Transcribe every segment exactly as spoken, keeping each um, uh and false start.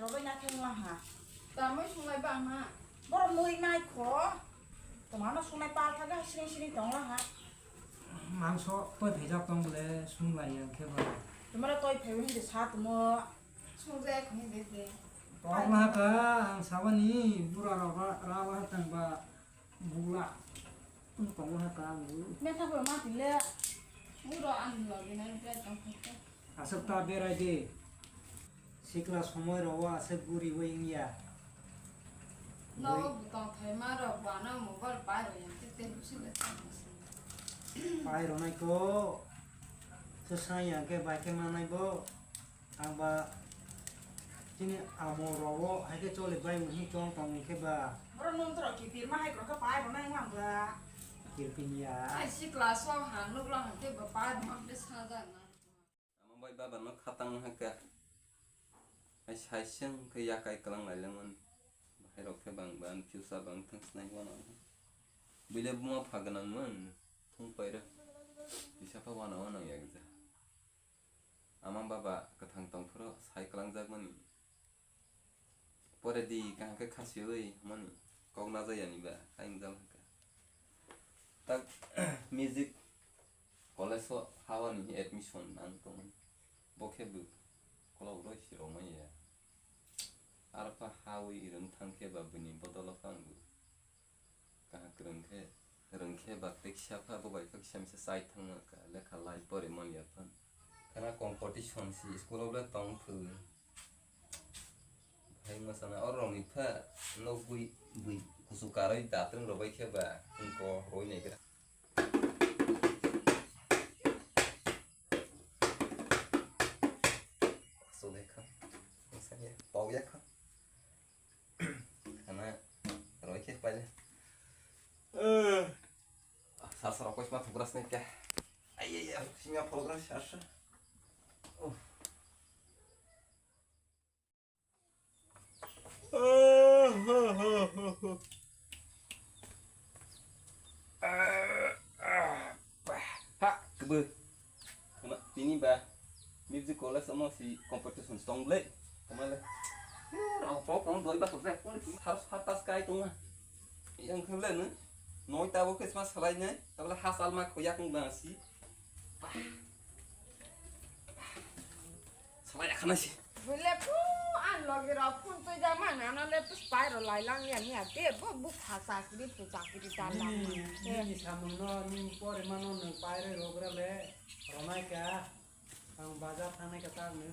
Robai na thang la ha. Tamoi sunglai ba ma. Borok mui nai kho. Tomano sunglai pal thaga siring siring tong la ha. Mangso poi phaijak tong bole sunglai yang khe ba. Tomara toi phaiwi hindi sa tomo. Sungjak ni de de. Tong la ka ang sabani bura rok ra la tang ba. Bula. Ang tongo ha ka ang bula. Metha bro ma tile. Buro ang logi na bera tong khe. Aswk ta berai de. Sikla somoi rogo aswk guri wi wngya. No butong thai ma rok bana mobile pai ro yang te te busi le tang busi. Pai ro nai ko. Swsang yang ke bai ke manai bo. Ang ba chini amo rogo hai khe choli bai wngwi tong tong khe ba. Borok nung toro kipir ma hai khe pai bo nai wng ba. Kirpin ya. Ai si class o ha nuk lo ha khe ba pai bo ma khe sa da na. Ama bai baba no khatang ha khe. Ai sai seng khe ya kai klang lai lang man. Bahai rok khe bang ban future bang thang snai wana. Bile buma pha gwnang man. Thung pai ra. Bisa pha wana wana ya gja. Ama baba kwthang tongphuru sai kwlangjakmani. Pore di kaham khe khasiwi hwnmani kok najayani ba ayang jal hwnkha. Tak music college o hawani admission nang tongmani. Bo khe bo kolok roi si romai ya. Arpha hawi rwng thang khe ba bini bodolo khe ang bo. Kaham kwrwng khe, kwrwng khe ba tei kisa pha bo bai khe kisa misa chai thangma kha, lekha lai pore man ya phan. Khana competition si school o le tong phu. Hai masana oro rong ni pha nok bui bui kusu karoi datrung rok bai khe ba wngko roi nai gra. Kusu lekha. Masanya pau ya kha. Khana roi khe paile. Sasra kois ma thukras ne kya. Ai ai ai, sima photograph sasra. Oh. Ha, kebo. Tini ba music college omo si competition tong ble. Tama le. Rong pok rong doi ba sokse. Har har tas kai tong. Yang khle ne. Noi tabo Christmas salai ne. Tabla hasal ma khoyak nang si. Salai akhana si. Bile pu an logi rok phun tui da man ano le pu spai ro lai lang ya ni ate bo bu kha chakri pu chakri da lang. Nini samung no nini pore mano nang pai re rogra le ronai ka ang bazar thanai ka tar ne.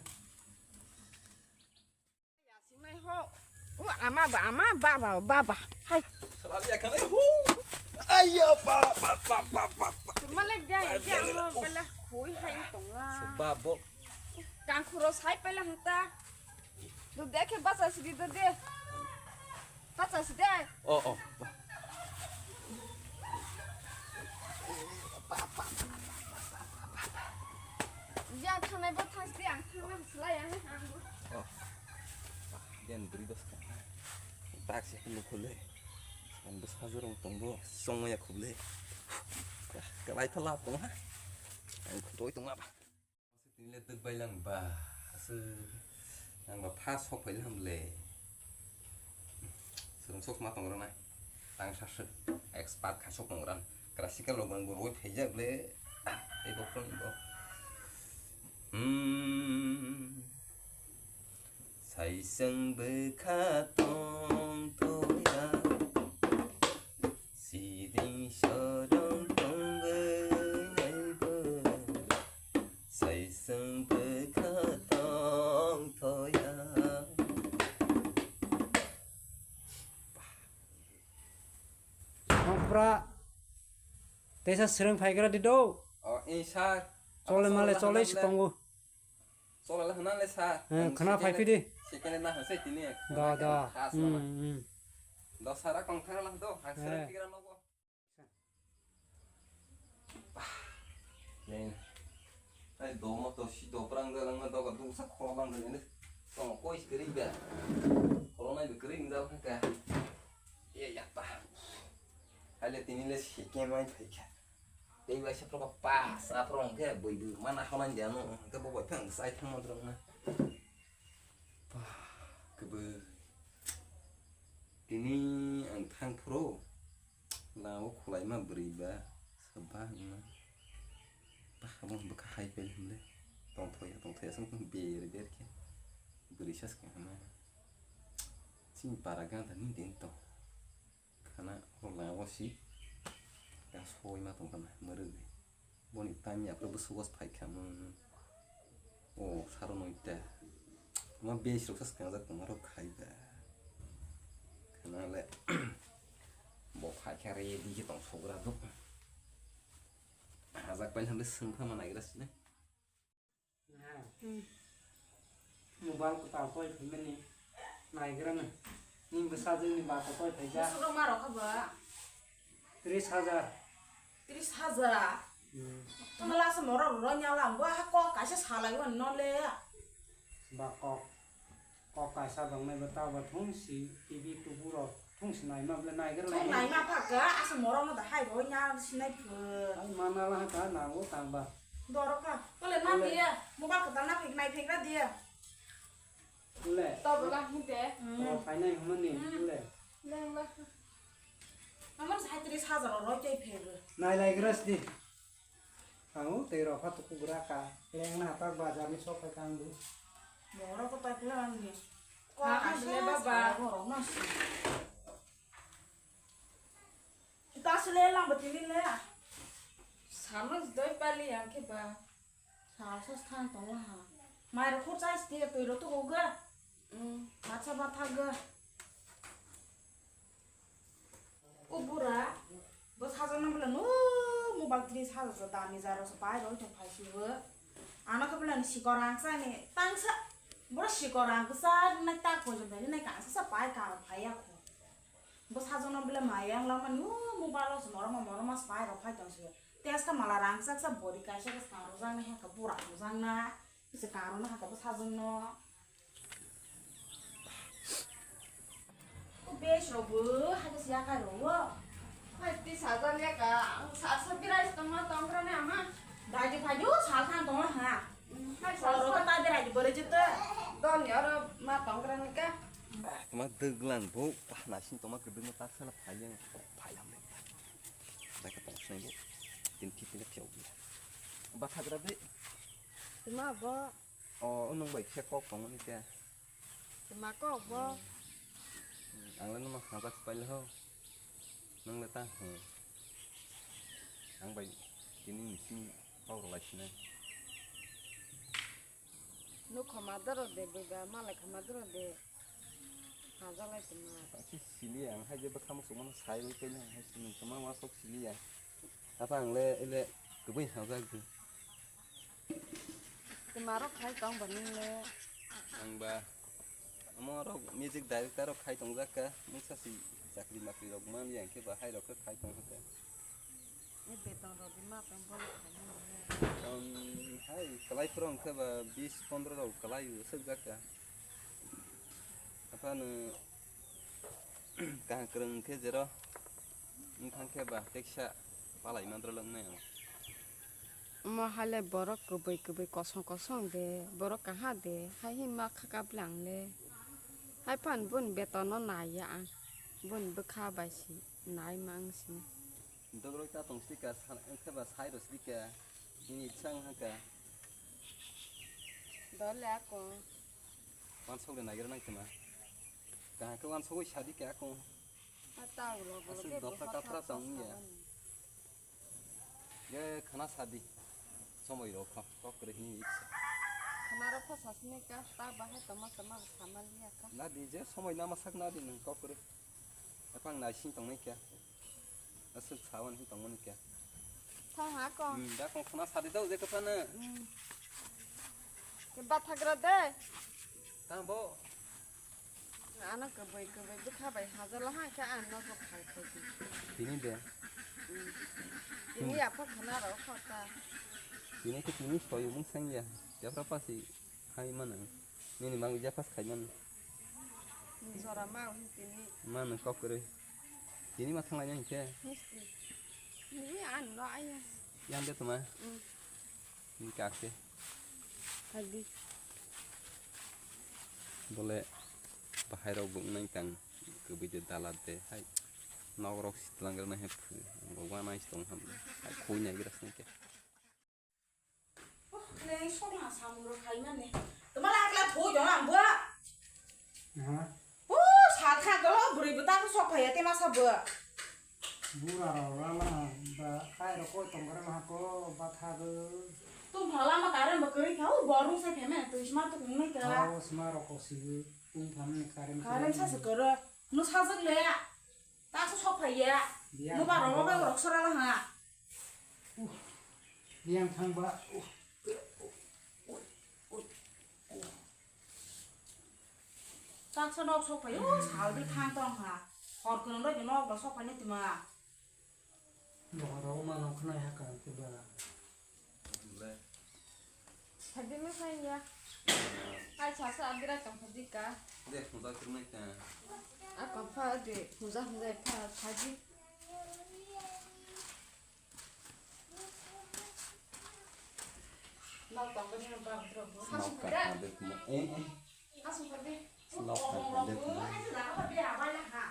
Sinai ho. O ama ba ama baba baba. Hai. Salai akhana hu. Aiya ba ba ba ba ba. Malai dia dia ama bela hui hai tonga. Ba bo. Kangkhoro sai pela hata. Do de khe bacha sidi do de. Bacha sidi. Oh, oh. Ya thanai bo thang sidi ang thang na slai ang ang. Oh. Dian beri dos kan. Tak sih lu khule. Kan bos hazur tong bo song ya khule. Kalai thala tong ha. Ang khutoi tong ba. Tini le twk bai lang ba, aswk. Ang ba pha sok phai lang le. Swrwng sok ma tong rw nai. Tang sa swk. Expert khai sok tong ran. Classical rok bang bo roi phai jak le. Ei bo phone bo. Hmm. Saisang bwkha tong toya, siding sorong tongwi naibo. Saisang bwkha tong toya. Nokpra teisa swrwng phaigra di do. O, eh, sir. Chole male chole si tongo. Cholala hwnna le sa. Eh, khna phai phi di. Second na hwse tini. Da, da. Khas nama. Hmm, hmm. Do sara kong thang lang do. Hangsere pigra nogo. Nen. Ai do mo to si do prang da lang do ko du sa kho lang de ne. To koi si kri ga. Kho nai bi kri ga ka. Ye ya pa. Ai le tini le second mai phai kha. Tei bai se proka pas, a prong ke boi boi mana holan dia no, ke bo bai phang sai thang man rong na. Pa, Ba, ba, ba, bwkha hai pai hwnle. Tongthok ya, tongthok ya, song tong ber, ber khe. Bwrwi sas khe hwnle. Chini para ganda ni din to. Khana holo o si. Yang soi ma tong khana, murugwi. Boni time ya, khe bwswk was phai kha, mm. O, saro noita. Ma base rok sa skangjak tongma rok khai ba. Khana le. Bo khai kha ready khe tong sogra do. Hajak pai hwnle swng pha ma naigra sini. Hmm. Mobile kwtal koi phaimani naigra na. Nini bwsajwkni bata koi phaijak. Musurok ma rok kha ba? Tris hajar. Tris hajar? Hmm. Tamo lasa morok rwrwk nyala, bo ha kok kaisa salai o no le. Ba kok, kok kaisa dongnai bo ta ba thung si T V tubu rok thung si naima bole naigra lai. Thung naima pha ka, asa morok no da hai roi nya sinai phu. Ai mana la ha ka na o tang ba. Dorok ka, tole na Tole. Dia, mobile ka na phik nai phik na dia. Ule. To bela hinte. Hmm. O phainai hwnmani, Hmm. Ule. Leng ba. Amar sai tris hajar roi tei phek. Nai lai gras di. Ang tei rok pha tuku gra ka. Leng na tak bazar ni sok phai kang du. Borok ko tak lang ni. Ko Ha, ka le se baba. Sa borok no si. Ta se le lang ba tini le. Samo doi pali yang ke ba. Sal sas thang tong ha. Mai ro khur chai sti tui ro tu go ga. Hmm. Bacha ba thak ga. O bura, bo sajwkna bwlano mobile tini sajwk dami jaro se pai roi tong phai si bo. Ano khe bwlani sikor rang sa ni tangsa. Boro sikor rang sa nai tak pojom ni nai kangsa sa pai karo phai ya kho. Bo sajwkna bwle maya wng langmani o mobile o se moroma moroma se pai rok phai tong si. Te aska mala rang sak sa bori kaisa khe karo jang nai ha khe bura rok jang na. Se karo na ha khe bo sajwkno. O bes rok bo hai khe siya kai rok o. Hai ti sajak ya ka, ang sa sa birai tongma tongkra ne ama. Dai di phai di o sal khan tong ha. Hai sa Oro sa. Ka ta birai di bore jete. Don ya ro ma tongkra ne ka. Toma deglang bo, ta nasin toma kedeng ta sala phai yang phai lam le. Dai ka tong snai bo. Tin ti pina piau. Ba thagra de. Tuma bo. O, o nwng bai khe kok tongmani khe. Tuma kok bo. Hmm, ang le nwng hajak pai le ho. Nwng le ta, hmm. Ang bai tini nisi kok rwlai sinai. Nuk khoma doro de, bwba malai khoma doro de. Hajalai tuma. Aki sili ang hai je bwkha muchung mano sai bai pai le hai sini tuma wasok sili ya. Apa ang le, le, kubui hajak di. Tuma rok khai tong ba nung le. Ang ba, omo rok music director rok khai tongjak ka, mungsa si chakri makri rok man yang khe ba hai rok khe khai tong khe. E beton rok di ma tong bo khai nung le. Beton hai kalai phuru ang khe ba bis pondro rok kalai swk jak ka. Aphano kaham kwrwng khe jero wng thang khe ba teksa palai mandra le wngnai ang. Omo hai le borok kwbwi kwbwi kosong kosong de, borok kaha de, hai hima kha kap le ang le. Hai phan bun beton no nai ya ang, bun bwkha bai si nai ma wng sini. Dogroi ta tong sidi ka, sa-, wngkhe ba sai rw sidi ka, nini bwsa wng kha. Dole ako. Wansok de naigra nang tuma. Kaham khe wansogwi sadi ka ako. A ta ulo ulo aswk ke dopha bwkha kaphra tong ya. Ge khana sadi. Somoi rok kho, kok kwrwi hini iksa. Khana rok kho sasini ka, ta bahai toma toma sama liya ka. Nadi je somoi nama sak nadi nang kok kwrwi. Ephang naising tongnai khe. Aswk sawan hin tongmani khe. Thang ha kong. Hmm, da kong khana sadi dao je kwthana. Hmm. Ke bathagra de. Tang bo. Ano kwbwi kwbwi bwkha bai hajalo ha khe ang nogo phai phai di. Tini de. Hmm. Tini yapha khana rok kho ta. Tini khe tini soyung mung sangya. Yapra pasi. Hai mano. Nini mang ja pas khai mano. Jora ma hin tini. Mano kok kwrwi. Tini ma thanglai nang khe. Misti. Ni an lo aya. Yang de tuma. Mm. Ni kak se. Hadi. Bole bahai rok bung nang tang kwbwi de dalat de hai. Nok rok si tlang gra na he phu. Bo wa nai si tong ham. Ai khui nai gra sing ke. Oh, le sok na samung rok khai mani. Tama la kla thui jong ang bo. Ha? Oh, sa kha do bwrwi bwta ko sok phai ya te masa bo. Bura rok la la ba khai rok koi tong gra la ko ba tha go. Tum phala ma karen ba kri kha, oh, borung sa khe me, tui sma tu kung nai ka. Oh, sma rok ko si tung phan ni karen. Karen sa se koro. No sa jang le. Ta su sok phai ya. Biyang thang ba. Nuba rok rok sora la ha. Uh, biyang thang ba. Uh, uh, uh, uh, uh. Ta su nok sok phai. Uh, sal bi thang tong ha. Hor kono loi nok ba sok phai ni tima. Bo rok ma nok khnai ha ka ke ba. Phaidi ma phai ya. Ai sa sa abira kam phaidi ka. De, khunja kurnai ta. A kam pha de, khunja khunja pha phaidi. Nok tong bani no ba bro. Nok ta de kuma. Eh, eh. Asung phaidi. Nok ta de kuma. Nok ta.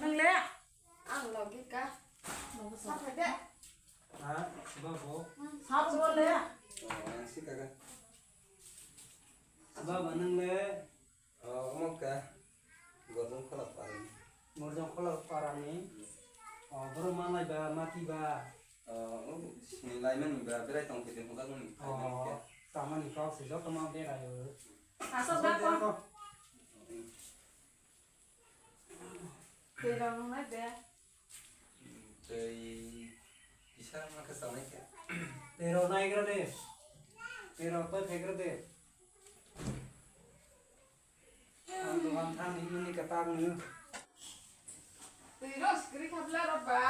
Nang le? Ang logi ka. Sa phai de. Ha, siba bo. Sa bo le. Oh, ang si kaga. Siba ba nang le. Oh, omo ka. Gorjong khola parani. Gorjong khola parani. Oh, boro manai ba, mati ba. Oh, sini laiman ba, berai tong kete hoda nung. Oh, tamani kau si joto ma berai o. Asa ba ko. Tei rok nungnai de. Tei kisa ma khe sanai khe. Tei rok naigra de. Tei rok pai phaigra de. Ang dogan thang ni mani katak ni. Tei rok skri khapla rok ba.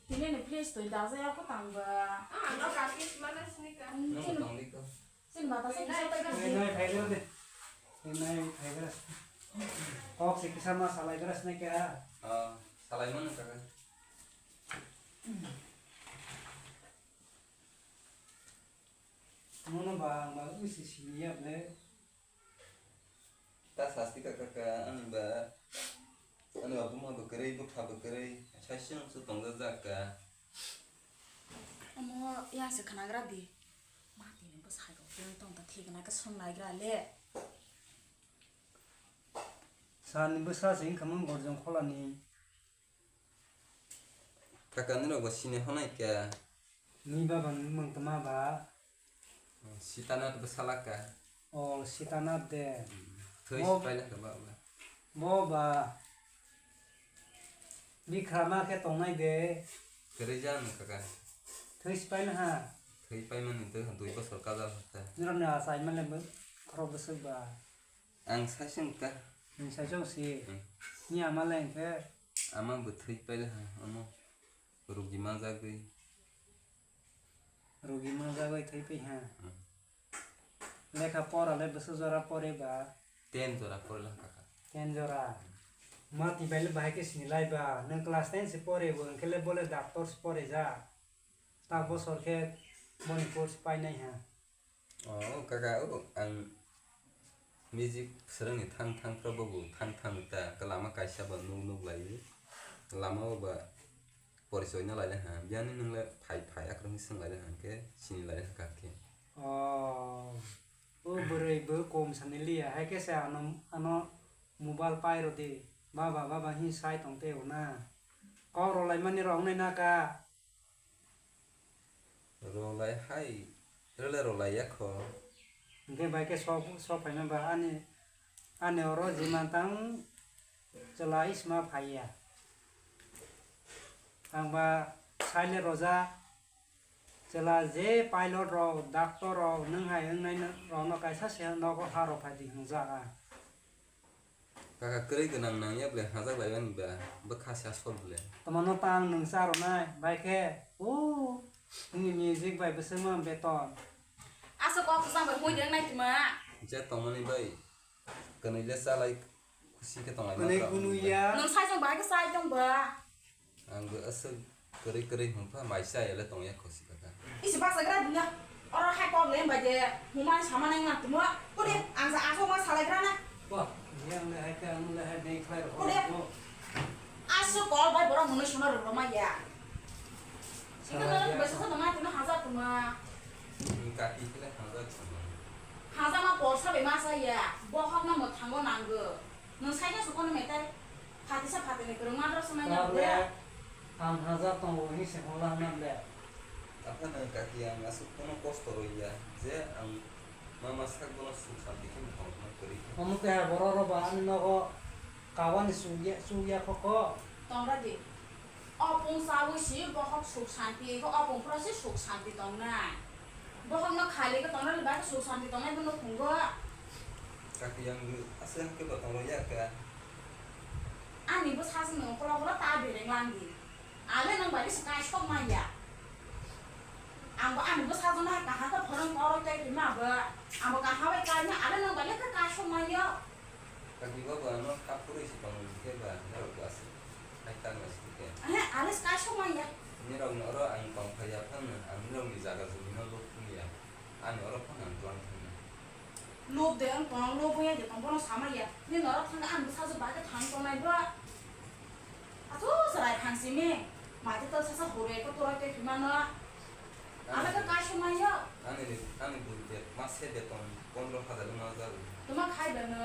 Tini ni please tui da jaya ko tang ba. Ah, no ka kis mana sini ka. Nung tong di ko. Sini mata sa kisa pai. Nai, nai, phaigra de. Nai, phaigra. Kok se kisa ma salai gra sini ka. Ah, salai mana ka. Mono ba, ang ba, ui si sini ya ble. Ta sasti ka ka ka, ani ba, ani ba buma ba kwrwi, bwkha ba kwrwi, saisung su tongja jak ka. Omo ya se khwnagra di. Ma tini bwsai rok tong ta thik na ka sung naigra le. Sani bwsa se wngkha mo gorjong kholani. Kaka nini rok bo sini honai khe. Ni baba ni mung tama ba. Sitanath bwsala ka. O Sitanath de. Thwi sipai na ka ba ba. Bo ba. Bikrama khe tongnai de. Kwrwi ja nung kaka. Thwi sipai na ha. Thwi pai mani twi dui bosor kajal hota. Nirok ni achai male khorok bwswk ba. Ang saisung ka. Ang saisung si. Hmm. Ni ama le hwnkhe? Ama bo thwi paila ha, ano. Rugi manjagwi. Rugi manjagwi thwi pai ha. Hmm. Lekha pora le bwswk jora pore ba? Ten jora porila kaka. Ten jora. Mati bai le bahai khe sini lai ba. Nwng class ten se pore bo, hwnkhe le bo le doctor se pore ja. Ta bosor khe boni course painai ha. O kaka, o ang music swrwngni thang thang phro bobo thang thang ta, lama kaisa bo nuk nuk lai, lama o ba porichoi no lai ha, biyani nung le phai phai akrwng swng lai ha, hwnkhe sini lai ha kha khe. O, o bwrwi bo kom sani liya, hai khe se ano, ano mobile pai rw di, baba, baba, hin sai tong tei o na, kok rw lai mani rw wngnai na ka. Rwlai hai, rwlai rwlai ya kho. Hwnkhe bai khe sok, sok phaima ba ani, ani oro jima tang chwla isma phaiya. Ang ba saile roja chwla je pilot rok, doctor rok, nwng hai wngnai rokno kaisa se nogo ha rw phai di hwngjak a. Kaka kwrwi gwnang nang ya ble hajak lai bani ba, bwkha se asol ble. Tamo no tang nwng cha rwnai, bai khe, o, nini music bai bwswk ma beton. Aswk kok kwchang bai mui deng nai tma. Je tongmani bai, kwnwi le cha lai, khusi khe tong lai. Kwnwi ma kunu ya. Nwng sai jong bai khe sai jong ba. Ang bo aswk kwrwi kwrwi hwn pha, mai cha ya le tong ya kho si kaka. Isi baksa gra dina. Oro Hai kok le bai de, humai sama nang na tumo. Kudi, ang sa asok ma salai grana. Ba, yang le hai ka, ang le hai dei khlai ro. Kudi. Asok kok bai borok mwnwi suna ro ma ya. Sika na bai sa sa ma tuna haja tuma. Kaki kle haja tuma. Haja ma porsa be ma sa ya. Bohok na mo thango nanggo. Nwng saikha sukono metai, phatisa phatini kwrwngma rok swmai na Tablet, bwle. Ang hajar tongo hwnwi se hwnla hwnna bwle. Aphano kaki ang aswk phano kosto rwya je ang mama sak bono suk santi khe tongma kwrwi khe. Omo keha borok rok ba ani nogo kawani chukya, chukya kho ko. Tongra di. Opung chawi si bohok suk santi, eko opung phuru se suk santi tongnai. Bohok no khali khe tongnai, bai khe suk santi tongnai bono phungo. Kaki yang ase hake bo tongo ya ka. Ani bwsa se nwng kolo kolo ta bereng lang di. Ale nwng bai se kai sok manya. Ang bo ani bwsa jono hai kaham khe phorong koroi tei rima bo. Ang bo kaham bai kai na, ale nwng bai khe kai sok manya. Kaki ba ba no kap puri si tong ke ba, norok ba si. Hai tang ba si ke. Ahe, ale sky sok man ya. Ni rok no oro ang tong phai ya phan, ang ni rok ni jaga jumi no luk thung ya. Ani oro phan ang tlang thung ya. Luk de ang tong, luk ya de tong bono sama ya. Ni norok thang ang bwsa ju ba ke thang tong nai ba. Ato sarai thang si me. Ma te to sa sa hore ko to te phima no. Ano to kaisa manya. Ani, ani bul bet, mas se beton pondro hajar wngma jago. Tuma khai ba no?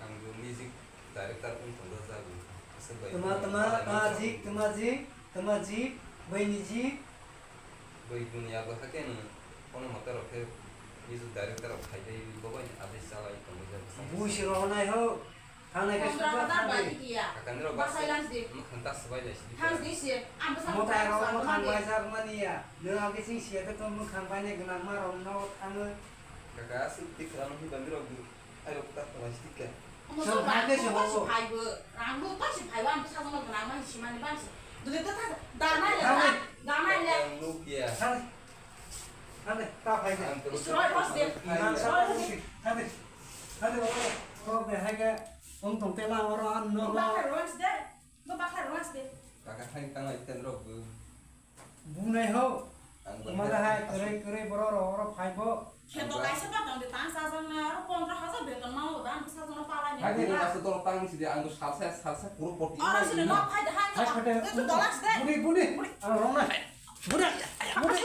Ang bo music director wng tongma jago. Aswk bai Tuma, wngma tuma, palai tuma wngma jik, jago. Tuma jik, tuma jik, bai ni jik. Bai dunia bo hake no, kono motor rok khe music director rok khai bai bo bai adai chalai tongma jago. Busi rohonai ho. Thangnai khe Pondro sukha hajar thangdi. Bai kiya. Kakanni rok Basai bas. Lansi di. Mwkhang ta swbai lai sidi. Thang di si. Ang bwsa Mwtai rok mwkhang baijak mani ya. Nwng agi sing siya khe tong mwkhang bainai gwnang ma rok no thangwi. Kaka aswk tik ano hi bani rok di. Ai rok ta thang lai sidi khe. Omo Sir, so hai rang ke se tu hokso. Phai bo. Rang lu ta si phai bo ang bwsa jono gwnang ma si mani bang si. Dule ta ta da nai le Thang ta. Di. Da nai le. Yang lu kiya. Thang di. Thang di. Ta phai di. Ang terus Isroi bos de. Thang di. Isroi bos de. Thang di. Thang di. Thang di. Thang di. Wng tong tela oro ang nogo. Bakha rwans de. Bo bakha rwans de. Kaka thang tang lai ten rok bo. Bunai ho. Ang bo Mala hai hai. Kwrwi kwrwi borok rok oro phai bo. Kheto kaisa ba tong de tang sa jang na aro pondro hajar beton ma o dan bwsa jono palai ne. Hai bo kaisa tong tang si de ang bo salsa salsa kuro poti. Oro sini nok phai de han Hai sa. Khate. Itu dolas de. Buni buni. Buni. Ang rong na. Buni. Buni.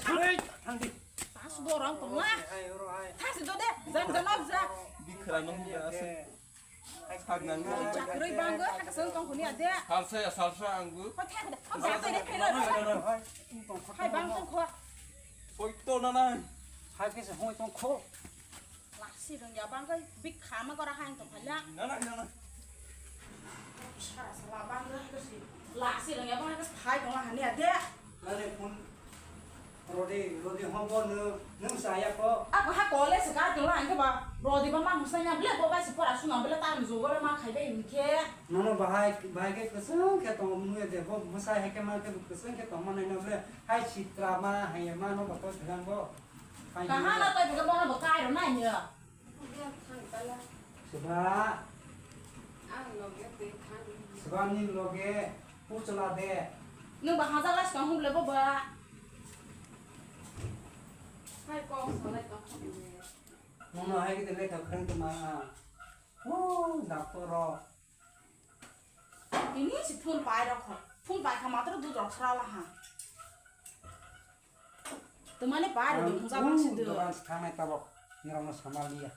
Buni. Thang di. Tas borong tong na. Hai oro hai. Tas do de. Jang jang nok ja. Bikra nong ya se. Sak nang. Chakwrwi bangwi hakhe chwng tong hwnwi ya de. Salsa ya salsa ang bo. Hoi thai hoi thai thai thai thai. Hai bang tong kho. Hoi to nanai. Hai khe se hoi tong kho. Lasi rwng ya bangwi bik khama gora hai tong phala. Nanai nanai. Sara sala bangwi hakhe se lasi rwng ya bangwi hakhe se phai tong hwnwi ya de. Nare phone Rodi, Rodi, hom bo nw, nw saya ko. Ako ha college ka tula ang ke ba, Rodi ba ma musai na ble bo ba si pora suna ble ta nw jogole ma khai bai ke. Nono bahai, bahai ke keseng ke tong nw de bo musai he ke ma ke keseng ke tong ma nai no ble. Hai sitra ma hai ma no ba to thang bo. Hai Kaha na to ke bo na ba kai ro na nya. Seba. Ang loge twi thang. Seba ni loge puchla de. Nwng ba hajar last tong hum le bo ba. Hai kok salai tong hum le. Nono hai kete le thok khang tuma. Oh, doctor ro. Ini si phone pai rok kho. Phone pai kha matro dud rok sra la ha. Tumani pai rok dud phunsa bang si dud. Dogan thangnai tabok. Nirok no sama liya.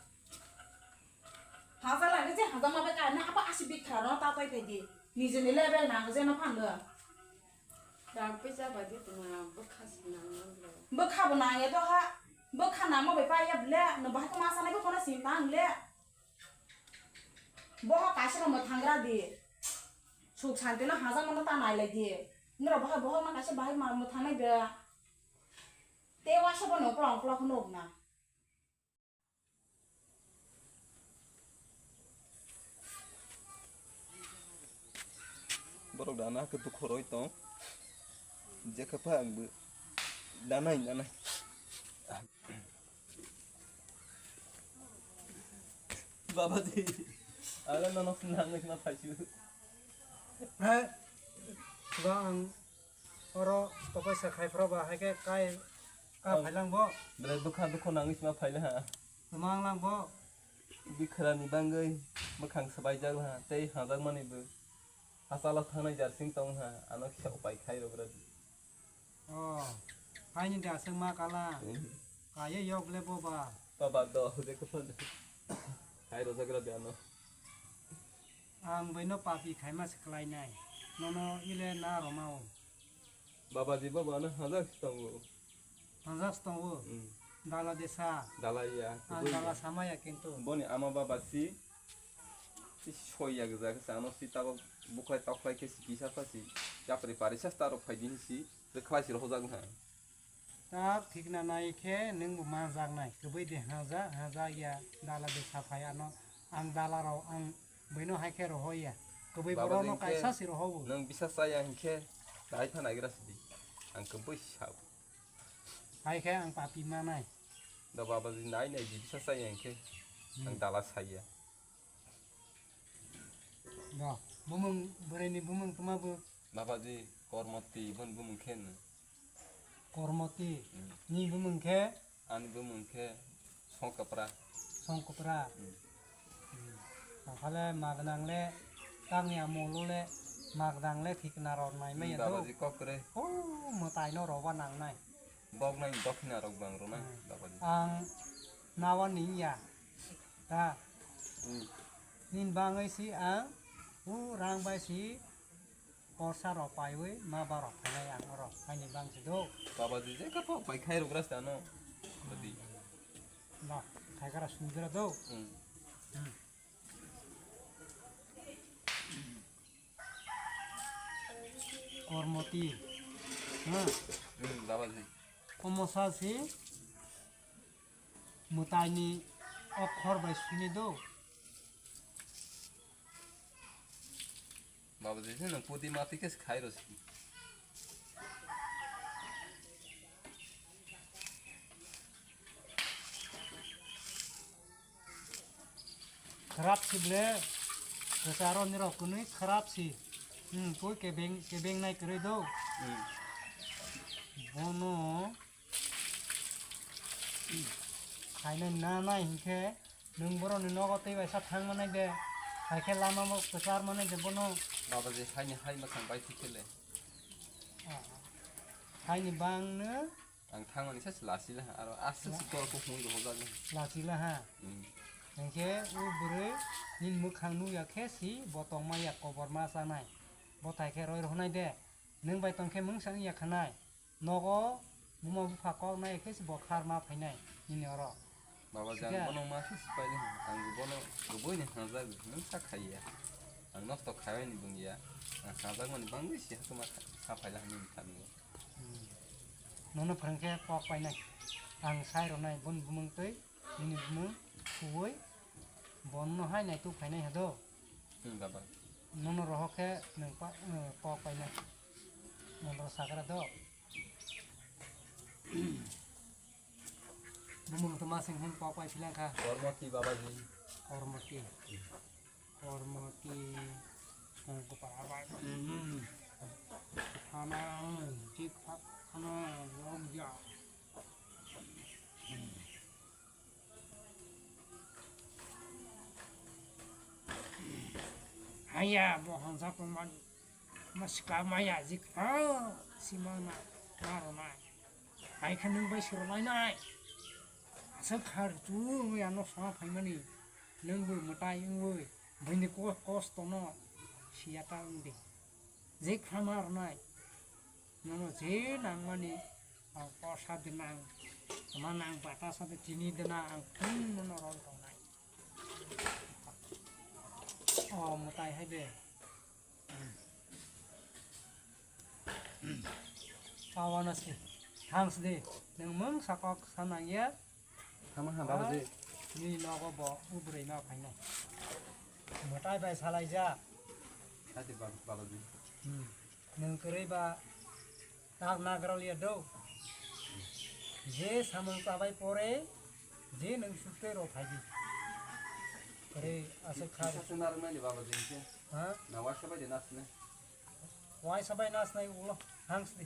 Haja lagi je haja ma bai ka na apa asi bikha no ta tai pedi. Nije ni level na je no phan do. Dang pisa bai di tuma bwkha si nang nang le. Bwkha bo nang ya do ha. Bwkha na ma bai pa ya ble. No bahai ko ma sanai ko kono si nang le. Boha kaisa rok mwthang gra di. Suk santi no haja mano ta nai lai di. Nirok boha boha ma kaisa bahai ma mwthang nai bra. Te waisa bo no uklok uklok nuk na. Borok dana khe tu khoroi tong. Je khe pha ang bo danai danai. Babaji, ale nono phunang nang na phaisu. Hai, ba ang oro tokaisa khai phro ba, hai khe kai Ka phailang bo? Belai bwkha dukho nangwi sima phaile ha. Tama wnglang bo? Bikhrani bangwi bwkhang swbaijak ha, tei hajakmani bo. Hachalo thangnai jarsing tong ha, ano kisa upai khai rwgra di. Oh, kaini da aswk ma kala. Hmm. Kaya yok le bo ba. Baba do, je ko phone. Khai rwjagra di ano. Ang baino papi khaima se khlainai. Nono ile na romao. Babaji, baba ano hajak tongo. Hajak tongo. Hmm. Dala desa. Dala ya. Ang dala samaya kintu. Boni ama baba si. Si soya gajak sa ano si tago bukhai toklai khe si kisa pha si. Yapri pari sa staro phai din si. Khlai si rohojak na. Tak thikna nai khe nwng bo manjaknai, kwbwi de haja, haja ya dala de saphai ano, ang dala rok ang bwino hai khe roho ya, kwbwi borok no kaisa si roho bo. Nwng bisa chaya hinkhe nai pha naigra sidi, ang kwbwi sao. Hai khe ang papi manai. Da baba di nai nai di bisa chaya hinkhe, ang dala saya. Do, bumung, bwrwi ni bumung tuma bo? Baba di Kormoti, bon bumung khe no. Kormoti. Hmm. Ni bumung khe? Ani bumung khe Songkapra. Songkapra. Hmm. Hmm. Takhale magwnang le tangni amolo le magwnang le thikna rok nai maya do. Babaji kok kwrwi. Oh, mwtai no roba nang nai. Bok nai dokhina rok bang rw nai, hmm, babaji. Ang nawa ni ya. Ta. Hmm. Nin bangwi si ang u rang bai si Korsa rok paiwi ma ba rok phainai ang oro phaini bang si do. Baba di je ka pok pai khai rok rasta no. Badi. Ba khai kara sundra do. Hmm. Hmm. Kormoti. Ha. Hmm, baba di. Komosa si mwtai ni okhor bai sini do. Baba jese nang pudi mati kes khai ro si. Kharap si ble, kwcharo nirok kwnwi kharap si. Hmm, koi kebeng, kebeng nai kwrwi do. Hmm. Bono khainai nanai hinkhe nwng borokni nogo tei baisa thang manai de, hai khe lama bo kwchar manai de bono. Baba je haini hai mwkhang bai thik khe le. Ah. Haini bangno. Ang thangmani se lachila ha, aro aswk se la- torko hwnwi rohorjaknai. Lachila ha. Hmm. Hinkhe o bwrwi nini mwkhang nukya khe si bo tongma ya kobor ma chanai. Bo tai khe roi rohonai de. Nwng bai tong khe mungsa wngya khanai. Nogo buma bupha kok nai khe se bo khar ma phainai nini oro. Baba jang bono ma se sipai ni ang bono kwbui ni hanjak nwng sa khaiya. Ang nosto khaibai ni bung ya. Ang hanjak mani bangwi si hakuma sa phaila hinwi thani. Hmm. Nono phrwng khe kok painai. Ang sai rwnai bun bumung twi nini bumung suwi bono hai nai tu phainai hado. Hmm, baba. Nono rohok khe nwng pa, eh, kok painai. Nono sakra do. Bumung tuma sing hwn kok pai philang kha. Kormoti babaji. Kormoti. Kormoti. Ang ko pa abai. Hmm. Khana, jik khana, log ja. Haya, bo hangsa tongmani. Ma sikla maya jik ha, sima na, na ro na. Hai khe nwng bai siro lai nai. Aswk khar tu ya no sama phaimani. Nwng bo mwtai wngwi, bini ko-, kosto no siya ta wngdi. Je khama rwnai, nono je nangmani, ang kosa de nang, tama nang batasa de chini de nang, ang khum nono rol tongnai. O mwtai hai de. Pawana se, thangs de, nwng mung sakok sanang ya. Tama ha, babaji. Ni nogo bo, u bwrwi no phainai. Mwtai bai salaijak. Hati bab-, babaji. Hmm. Nwng kwrwi ba tak nagraliya do. Je samung chabai pore, je nwng sukte ro phaidi. Kwrwi aswk kha. Kisa se narwknai ni babaji se. Ha? Na waisa bai de nasne. Waisa bai nasnai ulo, thangs de.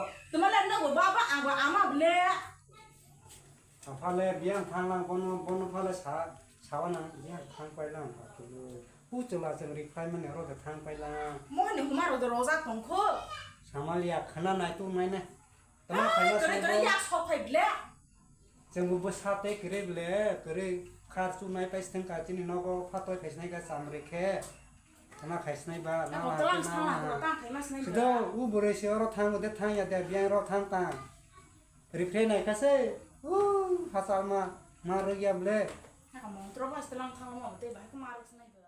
Tumale nogo baba, angbo ama ble. Aphale biyang thanglang bono, bono phale sa, sawa nang biyang thang pailang. Pu chwla chwng ri phaimani oro de thang pailang. Mohoni humaro do rojak tongkho. Samaliya khana nai tu nai nai. Tama Ah, khaina kare kare saibo. Yak sok phai ble. Chwngbo bwsa tei kwrwi ble, kwrwi khar chunai paisithwng ka chini nogo phatoi khaisnai ka chamri khe. Khana khaisnai ba, na Ako la tang khe na sana, na. Ako tang khaima sinai Sido ba. U bwrwi se oro thango de thang ya de, biyang ro thang tang. Ripre nai kha se, u, hachal ma, ma rwgya ble. Ako montro ba se lang thang mo, te bai ko ma rok sinai ba.